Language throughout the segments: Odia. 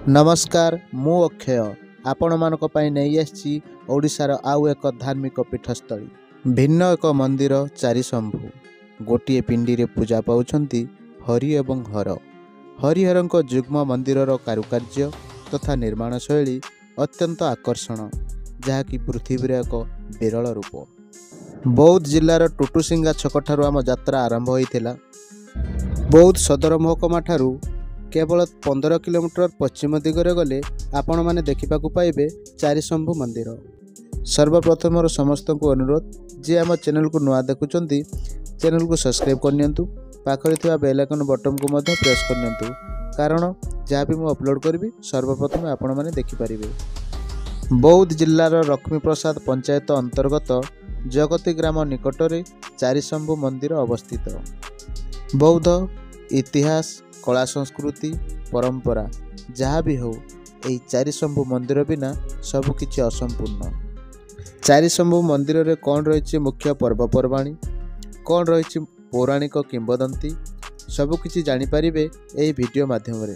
ନମସ୍କାର, ମୁଁ ଅକ୍ଷୟ ଆପଣମାନଙ୍କ ପାଇଁ ନେଇ ଆସିଛି ଓଡ଼ିଶାର ଆଉ ଏକ ଧାର୍ମିକ ପୀଠସ୍ଥଳୀ। ଭିନ୍ନ ଏକ ମନ୍ଦିର ଚାରିଶମ୍ଭୁ। ଗୋଟିଏ ପିଣ୍ଡିରେ ପୂଜା ପାଉଛନ୍ତି ହରି ଏବଂ ହର। ହରିହରଙ୍କ ଯୁଗ୍ମ ମନ୍ଦିରର କାରୁକାର୍ଯ୍ୟ ତଥା ନିର୍ମାଣ ଶୈଳୀ ଅତ୍ୟନ୍ତ ଆକର୍ଷଣ, ଯାହାକି ପୃଥିବୀର ଏକ ବିରଳ ରୂପ। ବୌଦ୍ଧ ଜିଲ୍ଲାର ଟୁଟୁସିଙ୍ଗା ଛକଠାରୁ ଆମ ଯାତ୍ରା ଆରମ୍ଭ ହୋଇଥିଲା। ବୌଦ୍ଧ ସଦର ମହକୁମା ଠାରୁ କେବଳ 15 କିଲୋମିଟର ପଶ୍ଚିମ ଦିଗରେ ଗଲେ ଆପଣମାନେ ଦେଖିବାକୁ ପାଇବେ ଚାରିଶମ୍ଭୁ ମନ୍ଦିର। ସର୍ବପ୍ରଥମେ ମୋର ସମସ୍ତଙ୍କୁ ଅନୁରୋଧ, ଯିଏ ଆମ ଚ୍ୟାନେଲକୁ ନୂଆ ଦେଖୁଛନ୍ତି, ଚ୍ୟାନେଲକୁ ସବସ୍କ୍ରାଇବ୍ କରିନିଅନ୍ତୁ, ପାଖରେ ଥିବା ବେଲ୍ ଆଇକନ୍ ବଟନ୍କୁ ମଧ୍ୟ ପ୍ରେସ୍ କରିନିଅନ୍ତୁ, କାରଣ ଯାହା ବି ମୁଁ ଅପଲୋଡ଼ କରିବି ସର୍ବପ୍ରଥମେ ଆପଣମାନେ ଦେଖିପାରିବେ। ବୌଦ୍ଧ ଜିଲ୍ଲାର ଲକ୍ଷ୍ମୀପ୍ରସାଦ ପଞ୍ଚାୟତ ଅନ୍ତର୍ଗତ ଜଗତୀ ଗ୍ରାମ ନିକଟରେ ଚାରିଶମ୍ଭୁ ମନ୍ଦିର ଅବସ୍ଥିତ। ବୌଦ୍ଧ ଇତିହାସ, କଳା, ସଂସ୍କୃତି, ପରମ୍ପରା ଯାହା ବି ହେଉ, ଏହି ଚାରିଶମ୍ଭୁ ମନ୍ଦିର ବିନା ସବୁକିଛି ଅସମ୍ପୂର୍ଣ୍ଣ। ଚାରିଶମ୍ଭୁ ମନ୍ଦିରରେ କ'ଣ ରହିଛି ମୁଖ୍ୟ ପର୍ବପର୍ବାଣୀ, କ'ଣ ରହିଛି ପୌରାଣିକ କିମ୍ବଦନ୍ତୀ, ସବୁକିଛି ଜାଣିପାରିବେ ଏହି ଭିଡ଼ିଓ ମାଧ୍ୟମରେ।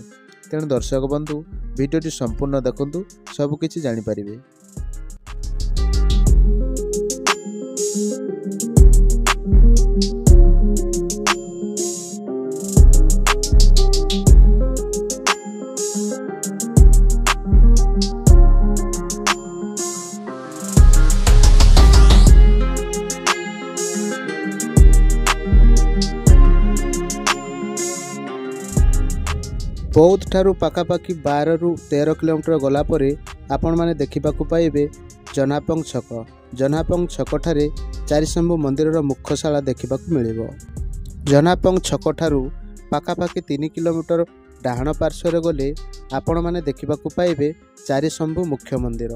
ତେଣୁ ଦର୍ଶକ ବନ୍ଧୁ, ଭିଡ଼ିଓଟି ସମ୍ପୂର୍ଣ୍ଣ ଦେଖନ୍ତୁ, ସବୁକିଛି ଜାଣିପାରିବେ। ବୌଦ୍ଧ ଠାରୁ ପାଖାପାଖି 12ରୁ 13 କିଲୋମିଟର ଗଲା ପରେ ଆପଣମାନେ ଦେଖିବାକୁ ପାଇବେ ଜହ୍ନାପଙ୍ଗ ଛକ। ଜହ୍ନାପଙ୍ଗ ଛକଠାରେ ଚାରିଶମ୍ଭୁ ମନ୍ଦିରର ମୁଖ୍ୟଶାଳା ଦେଖିବାକୁ ମିଳିବ। ଜହ୍ନାପଙ୍ଗ ଛକଠାରୁ ପାଖାପାଖି 3 କିଲୋମିଟର ଡାହାଣ ପାର୍ଶ୍ୱରେ ଗଲେ ଆପଣମାନେ ଦେଖିବାକୁ ପାଇବେ ଚାରିଶମ୍ଭୁ ମୁଖ୍ୟ ମନ୍ଦିର।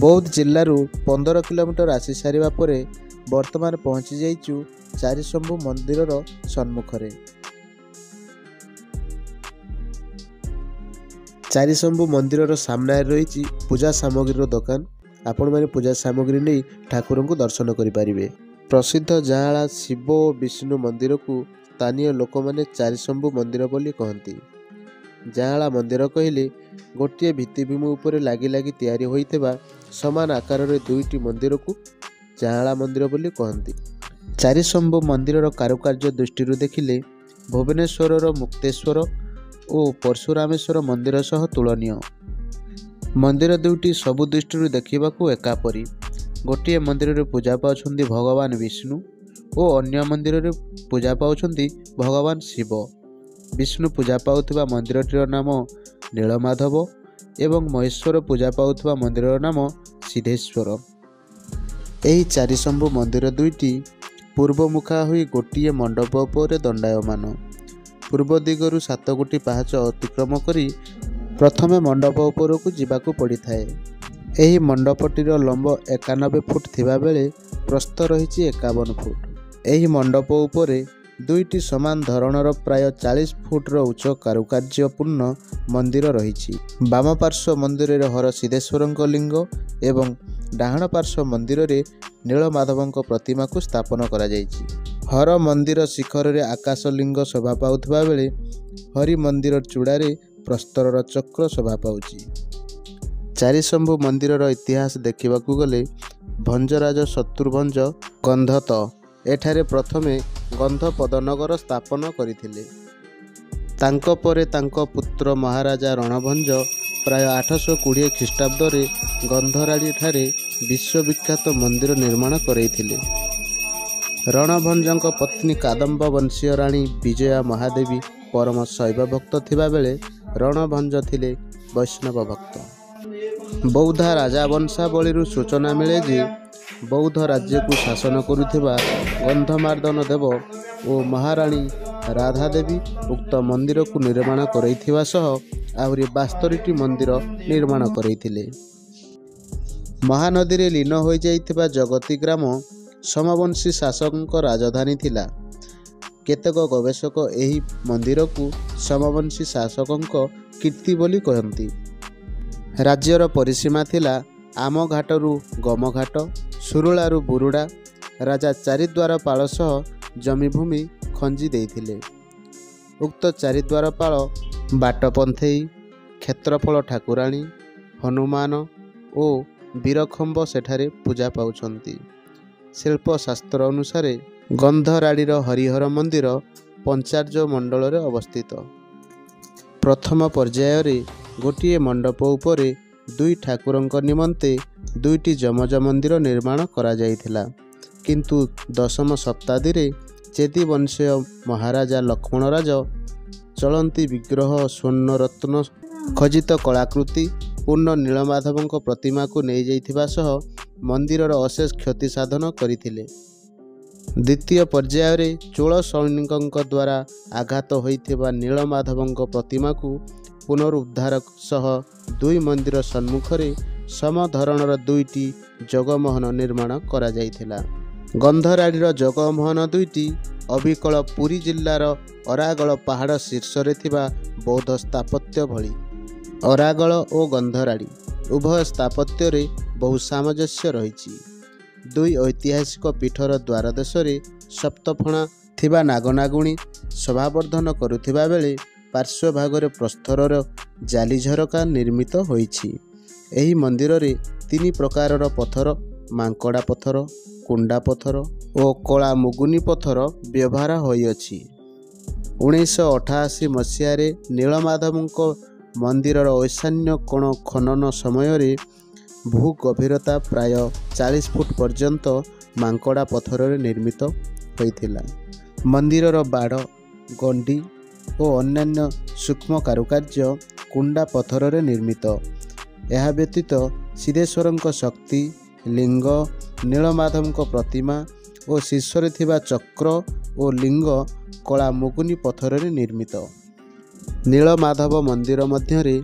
ବୌଦ୍ଧ ଜିଲ୍ଲାରୁ 15 କିଲୋମିଟର ଆସି ସାରିବା ପରେ ବର୍ତ୍ତମାନ ପହଞ୍ଚି ଯାଇଛୁ ଚାରିଶମ୍ଭୁ ମନ୍ଦିରର ସମ୍ମୁଖରେ। ଚାରିଶମ୍ଭୁ ମନ୍ଦିରର ସାମ୍ନାରେ ରହିଛି ପୂଜା ସାମଗ୍ରୀର ଦୋକାନ। ଆପଣମାନେ ପୂଜା ସାମଗ୍ରୀ ନେଇ ଠାକୁରଙ୍କୁ ଦର୍ଶନ କରିପାରିବେ। ପ୍ରସିଦ୍ଧ ଯାଆଁଳା ଶିବ ଓ ବିଷ୍ଣୁ ମନ୍ଦିରକୁ ସ୍ଥାନୀୟ ଲୋକମାନେ ଚାରିଶମ୍ଭୁ ମନ୍ଦିର ବୋଲି କହନ୍ତି। ଯାଆଁଳା ମନ୍ଦିର କହିଲେ ଗୋଟିଏ ଭିତ୍ତିଭୂମି ଉପରେ ଲାଗି ଲାଗି ତିଆରି ହୋଇଥିବା ସମାନ ଆକାରରେ ଦୁଇଟି ମନ୍ଦିରକୁ ଯାଆଁଳା ମନ୍ଦିର ବୋଲି କହନ୍ତି। ଚାରିଶମ୍ଭୁ ମନ୍ଦିରର କାରୁକାର୍ଯ୍ୟ ଦୃଷ୍ଟିରୁ ଦେଖିଲେ ଭୁବନେଶ୍ୱରର ମୁକ୍ତେଶ୍ୱର ଓ ପରଶୁରାମେଶ୍ୱର ମନ୍ଦିର ସହ ତୁଳନୀୟ। ମନ୍ଦିର ଦୁଇଟି ସବୁ ଦୃଷ୍ଟିରୁ ଦେଖିବାକୁ ଏକାପରି। ଗୋଟିଏ ମନ୍ଦିରରେ ପୂଜା ପାଉଛନ୍ତି ଭଗବାନ ବିଷ୍ଣୁ ଓ ଅନ୍ୟ ମନ୍ଦିରରେ ପୂଜା ପାଉଛନ୍ତି ଭଗବାନ ଶିବ। ବିଷ୍ଣୁ ପୂଜା ପାଉଥିବା ମନ୍ଦିରଟିର ନାମ ନୀଳମାଧବ ଏବଂ ମହେଶ୍ୱର ପୂଜା ପାଉଥିବା ମନ୍ଦିରର ନାମ ସିଦ୍ଧେଶ୍ୱର। ଏହି ଚାରିଶମ୍ଭୁ ମନ୍ଦିର ଦୁଇଟି ପୂର୍ବମୁଖା ହୋଇ ଗୋଟିଏ ମଣ୍ଡପ ଉପରେ ଦଣ୍ଡାୟମାନ। ପୂର୍ବ ଦିଗରୁ 7 ଗୋଟି ପାହାଚ ଅତିକ୍ରମ କରି ପ୍ରଥମେ ମଣ୍ଡପ ଉପରକୁ ଯିବାକୁ ପଡ଼ିଥାଏ। ଏହି ମଣ୍ଡପଟିର ଲମ୍ବ 91 ଫୁଟ ଥିବାବେଳେ ପ୍ରସ୍ଥ ରହିଛି 51 ଫୁଟ। ଏହି ମଣ୍ଡପ ଉପରେ ଦୁଇଟି ସମାନ ଧରଣର ପ୍ରାୟ 40 ଫୁଟର ଉଚ୍ଚ କାରୁକାର୍ଯ୍ୟପୂର୍ଣ୍ଣ ମନ୍ଦିର ରହିଛି। ବାମ ପାର୍ଶ୍ୱ ମନ୍ଦିରରେ ହର ସିଦ୍ଧେଶ୍ୱରଙ୍କ ଲିଙ୍ଗ ଏବଂ ଡାହାଣ ପାର୍ଶ୍ୱ ମନ୍ଦିରରେ ନୀଳମାଧବଙ୍କ ପ୍ରତିମାକୁ ସ୍ଥାପନ କରାଯାଇଛି। ହର ମନ୍ଦିର ଶିଖରରେ ଆକାଶ ଲିଙ୍ଗ ଶୋଭା ପାଉଥିବା ବେଳେ ହରି ମନ୍ଦିର ଚୂଡ଼ାରେ ପ୍ରସ୍ତରର ଚକ୍ର ଶୋଭା ପାଉଛି। ଚାରିଶମ୍ଭୁ ମନ୍ଦିରର ଇତିହାସ ଦେଖିବାକୁ ଗଲେ ଭଞ୍ଜରାଜ ଶତ୍ରୁଭଞ୍ଜ ଗନ୍ଧତ ଏଠାରେ ପ୍ରଥମେ ଗନ୍ଧପଦନଗର ସ୍ଥାପନ କରିଥିଲେ। ତାଙ୍କ ପରେ ତାଙ୍କ ପୁତ୍ର ମହାରାଜା ରଣଭଞ୍ଜ ପ୍ରାୟ 820 ଖ୍ରୀଷ୍ଟାବ୍ଦରେ ଗନ୍ଧରାଡ଼ିଠାରେ ବିଶ୍ୱବିଖ୍ୟାତ ମନ୍ଦିର ନିର୍ମାଣ କରାଇଥିଲେ। ରଣଭଞ୍ଜଙ୍କ ପତ୍ନୀ କାଦମ୍ବ ବଂଶୀୟ ରାଣୀ ବିଜୟା ମହାଦେବୀ ପରମ ଶୈବ ଭକ୍ତ ଥିବାବେଳେ ରଣଭଞ୍ଜ ଥିଲେ ବୈଷ୍ଣବ ଭକ୍ତ। ବୌଦ୍ଧ ରାଜବଂଶାବଳୀରୁ ସୂଚନା ମିଳେ ଯେ ବୌଦ୍ଧ ରାଜ୍ୟକୁ ଶାସନ କରୁଥିବା ଗନ୍ଧମାର୍ଦ୍ଦନ ଦେବ ଓ ମହାରାଣୀ ରାଧାଦେବୀ ଉକ୍ତ ମନ୍ଦିରକୁ ନିର୍ମାଣ କରାଇଥିବା ସହ ଆହୁରି 72ଟି ମନ୍ଦିର ନିର୍ମାଣ କରାଇଥିଲେ। ମହାନଦୀରେ ଲୀନ ହୋଇଯାଇଥିବା ଜଗତୀ ଗ୍ରାମ ସୋମବଂଶୀ ଶାସକଙ୍କ ରାଜଧାନୀ ଥିଲା। କେତେକ ଗବେଷକ ଏହି ମନ୍ଦିରକୁ ସୋମବଂଶୀ ଶାସକଙ୍କ କୀର୍ତ୍ତି ବୋଲି କହନ୍ତି। ରାଜ୍ୟର ପରିସୀମା ଥିଲା ଆମଘାଟରୁ ଗମଘାଟ, ସୁରୁଳାରୁ ବୁରୁଡ଼ା। ରାଜା ଚାରିଦ୍ୱାରପାଳ ସହ ଜମିଭୂମି ଖଞ୍ଜି ଦେଇଥିଲେ। ଉକ୍ତ ଚାରିଦ୍ୱାରପାଳ ବାଟପନ୍ଥେଇ, କ୍ଷେତ୍ରଫଳ ଠାକୁରାଣୀ, ହନୁମାନ ଓ ବୀରଖମ୍ବ ସେଠାରେ ପୂଜା ପାଉଛନ୍ତି। ଶିଳ୍ପଶାସ୍ତ୍ର ଅନୁସାରେ ଗନ୍ଧରାଡ଼ିର ହରିହର ମନ୍ଦିର ପଞ୍ଚାର୍ଯ୍ୟ ମଣ୍ଡଳରେ ଅବସ୍ଥିତ। ପ୍ରଥମ ପର୍ଯ୍ୟାୟରେ ଗୋଟିଏ ମଣ୍ଡପ ଉପରେ ଦୁଇ ଠାକୁରଙ୍କ ନିମନ୍ତେ ଦୁଇଟି ଯମଜ ମନ୍ଦିର ନିର୍ମାଣ କରାଯାଇଥିଲା। କିନ୍ତୁ ଦଶମ ଶତାବ୍ଦୀରେ ଚେଦିବଂଶୀୟ ମହାରାଜା ଲକ୍ଷ୍ମଣରାଜ ଚଳନ୍ତି ବିଗ୍ରହ ସ୍ୱର୍ଣ୍ଣରତ୍ନ ଖଚିତ କଳାକୃତି ପୂର୍ଣ୍ଣ ନୀଳମାଧବଙ୍କ ପ୍ରତିମାକୁ ନେଇଯାଇଥିବା ସହ ମନ୍ଦିରର ଅଶେଷ କ୍ଷତି ସାଧନ କରିଥିଲେ। ଦ୍ୱିତୀୟ ପର୍ଯ୍ୟାୟରେ ଚୋଳ ସୈନିକଙ୍କ ଦ୍ୱାରା ଆଘାତ ହୋଇଥିବା ନୀଳମାଧବଙ୍କ ପ୍ରତିମାକୁ ପୁନରୁଦ୍ଧାର ସହ ଦୁଇ ମନ୍ଦିର ସମ୍ମୁଖରେ ସମଧରଣର ଦୁଇଟି ଜଗମୋହନ ନିର୍ମାଣ କରାଯାଇଥିଲା। ଗନ୍ଧରାଡ଼ିର ଜଗମୋହନ ଦୁଇଟି ଅବିକଳ ପୁରୀ ଜିଲ୍ଲାର ଅରାଗଳ ପାହାଡ଼ ଶୀର୍ଷରେ ଥିବା ବୌଦ୍ଧ ସ୍ଥାପତ୍ୟ ଭଳି। ଅରାଗଳ ଓ ଗନ୍ଧରାଡ଼ି ଉଭୟ ସ୍ଥାପତ୍ୟରେ ବହୁ ସାମଞ୍ଜସ୍ୟ ରହିଛି। ଦୁଇ ଐତିହାସିକ ପୀଠର ଦ୍ୱାରଦେଶରେ ସପ୍ତଫଣା ଥିବା ନାଗନାଗୁଣୀ ଶୋଭାବର୍ଦ୍ଧନ କରୁଥିବା ବେଳେ ପାର୍ଶ୍ୱଭାଗରେ ପ୍ରସ୍ତରର ଜାଲି ଝରକା ନିର୍ମିତ ହୋଇଛି। ଏହି ମନ୍ଦିରରେ ତିନି ପ୍ରକାରର ପଥର ମାଙ୍କଡ଼ା ପଥର, କୁଣ୍ଡା ପଥର ଓ କଳା ମୁଗୁନି ପଥର ବ୍ୟବହାର ହୋଇଅଛି। 1988 ମସିହାରେ ନୀଳମାଧବଙ୍କ ମନ୍ଦିରର ଐଶାନ୍ୟ କୋଣ ଖନନ ସମୟରେ ଭୂଗଭୀରତା ପ୍ରାୟ 40 ଫୁଟ ପର୍ଯ୍ୟନ୍ତ ମାଙ୍କଡ଼ା ପଥରରେ ନିର୍ମିତ ହୋଇଥିଲା। ମନ୍ଦିରର ବାଡ଼, ଗଣ୍ଡି ଓ ଅନ୍ୟାନ୍ୟ ସୂକ୍ଷ୍ମ କାରୁକାର୍ଯ୍ୟ କୁଣ୍ଡା ପଥରରେ ନିର୍ମିତ। ଏହା ବ୍ୟତୀତ ସିଦ୍ଧେଶ୍ୱରଙ୍କ ଶକ୍ତି, ଲିଙ୍ଗ, ନୀଳମାଧବଙ୍କ ପ୍ରତିମା ଓ ଶୀର୍ଷରେ ଥିବା ଚକ୍ର ଓ ଲିଙ୍ଗ କଳା ମୁଗୁନି ପଥରରେ ନିର୍ମିତ। ନୀଳମାଧବ ମନ୍ଦିର ମଧ୍ୟରେ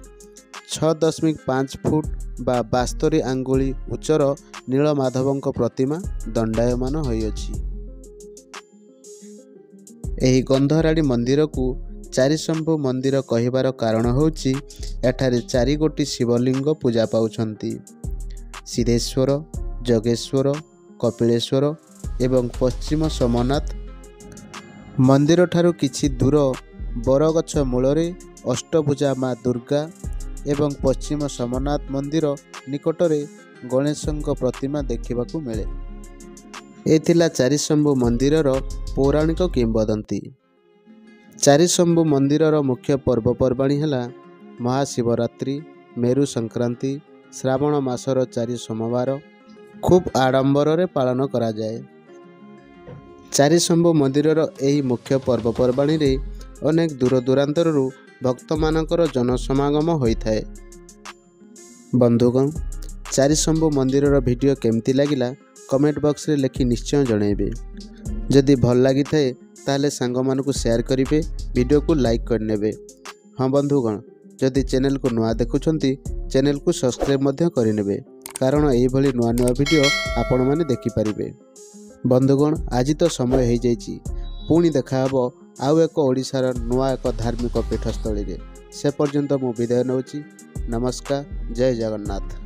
6.5 ଫୁଟ ବା 72 ଆଙ୍ଗୁଳି ଉଚ୍ଚର ନୀଳମାଧବଙ୍କ ପ୍ରତିମା ଦଣ୍ଡାୟମାନ ହୋଇଅଛି। ଏହି ଗନ୍ଧରାଡ଼ି ମନ୍ଦିରକୁ ଚାରିଶମ୍ଭୁ ମନ୍ଦିର କହିବାର କାରଣ ହେଉଛି ଏଠାରେ ଚାରିଗୋଟି ଶିବଲିଙ୍ଗ ପୂଜା ପାଉଛନ୍ତି। ସିଦ୍ଧେଶ୍ୱର, ଯୋଗେଶ୍ୱର, କପିଳେଶ୍ୱର ଏବଂ ପଶ୍ଚିମ ସୋମନାଥ। ମନ୍ଦିରଠାରୁ କିଛି ଦୂର ବରଗଛ ମୂଳରେ ଅଷ୍ଟଭୁଜା ମା ଦୁର୍ଗା ଏବଂ ପଶ୍ଚିମ ସୋମନାଥ ମନ୍ଦିର ନିକଟରେ ଗଣେଶଙ୍କ ପ୍ରତିମା ଦେଖିବାକୁ ମିଳେ। ଏ ଥିଲା ଚାରିଶମ୍ଭୁ ମନ୍ଦିରର ପୌରାଣିକ କିମ୍ବଦନ୍ତୀ। ଚାରିଶମ୍ଭୁ ମନ୍ଦିରର ମୁଖ୍ୟ ପର୍ବପର୍ବାଣୀ ହେଲା ମହାଶିବରାତ୍ରି, ମେରୁ ସଂକ୍ରାନ୍ତି, ଶ୍ରାବଣ ମାସର ଚାରି ସୋମବାର ଖୁବ୍ ଆଡ଼ମ୍ବରରେ ପାଳନ କରାଯାଏ। ଚାରିଶମ୍ଭୁ ମନ୍ଦିରର ଏହି ମୁଖ୍ୟ ପର୍ବପର୍ବାଣୀରେ ଅନେକ ଦୂରଦୂରାନ୍ତରରୁ ଭକ୍ତମାନଙ୍କର ଜନସମାଗମ ହୋଇଥାଏ। ବନ୍ଧୁଗଣ, ଚାରିଶମ୍ଭୁ ମନ୍ଦିରର ଭିଡ଼ିଓ କେମିତି ଲାଗିଲା କମେଣ୍ଟ ବକ୍ସରେ ଲେଖି ନିଶ୍ଚୟ ଜଣାଇବେ। ଯଦି ଭଲ ଲାଗିଥାଏ ତାହେଲେ ସାଙ୍ଗମାନଙ୍କୁ ସେୟାର କରିବେ, ଭିଡ଼ିଓକୁ ଲାଇକ୍ କରିନେବେ। ହଁ ବନ୍ଧୁଗଣ, ଯଦି ଚ୍ୟାନେଲକୁ ନୂଆ ଦେଖୁଛନ୍ତି ଚ୍ୟାନେଲକୁ ସବସ୍କ୍ରାଇବ୍ ମଧ୍ୟ କରିନେବେ, କାରଣ ଏହିଭଳି ନୂଆ ନୂଆ ଭିଡ଼ିଓ ଆପଣମାନେ ଦେଖିପାରିବେ। ବନ୍ଧୁଗଣ, ଆଜି ତ ସମୟ ହେଇଯାଇଛି, ପୁଣି ଦେଖାହେବ ଆଉ ଏକ ଓଡ଼ିଶାର ନୂଆ ଏକ ଧାର୍ମିକ ପୀଠସ୍ଥଳୀରେ। ସେ ପର୍ଯ୍ୟନ୍ତ ମୁଁ ବିଦାୟ ନେଉଛି। ନମସ୍କାର, ଜୟ ଜଗନ୍ନାଥ।